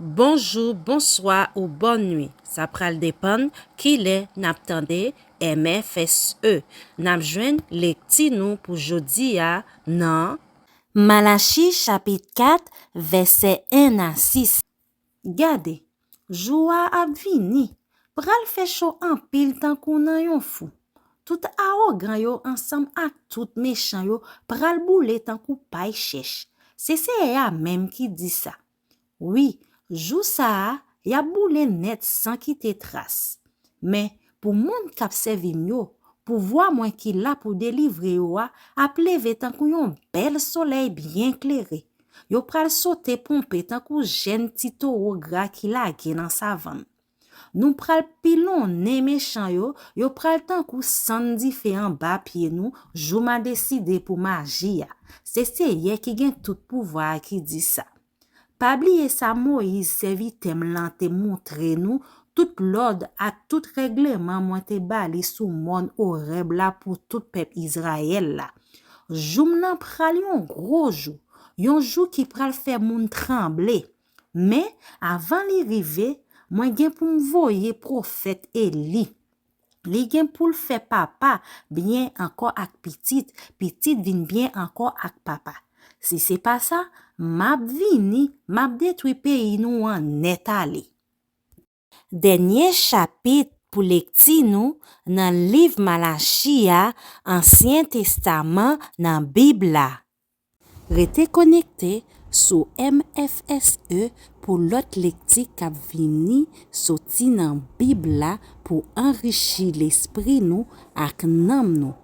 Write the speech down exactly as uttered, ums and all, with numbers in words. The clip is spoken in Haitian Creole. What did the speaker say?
Bonjou, bonswa ou bòn nwi. Sa pral depann kilè n ap tande M F S E. N ap jwenn lekti nou pou jodi a nan Malachi chapit kat, vèsè en a sis. Gade, jou a ap vini, pral fè cho anpil tankou nan yon fou. Tout awogan yo ansanm ak tout mechan yo pral boule tankou pay chèch. Se Seyè a menm ki di sa. Wi, jou sa a, y ap boule nèt san kite tras. Men, pou moun k ap sèvi m yo, pouvwa mwen ki la pou delivre yo a ap leve tankou yon bèl solèy byen klere. Yo pral sote ponpe tankou jèn ti towo gra ki lage nan savann. Nou pral pilonnen mechan yo, yo pral tankou sann dife anba pye nou, jou m a deside pou m aji a. Se Seyè ki gen tout pouvwa a ki di sa. Pa bliye sa Moyiz, sèvitè m lan, te montre nou, tout lòd ak tout règleman mwen te ba li sou mòn Orèb la pou tout pèp Izrayèl la. Jou m nan pral yon gwo jou, yon jou ki pral fè moun tranble. Men, avan li rive, mwen gen pou m voye pwofèt Eli. Li gen pou l fè papa byen ankò ak pitit, pitit vin byen ankò ak papa. Si se pa sa, m ap vini, m ap detwi peyi nou an nèt ale. Dènye chapit pou lekti nou nan liv Malachi a, Ansyen Testaman nan Bib la. Rete konekte sou M F S E pou lòt lekti k ap vini soti nan Bib la pou anrichi lespri nou ak nanm nou,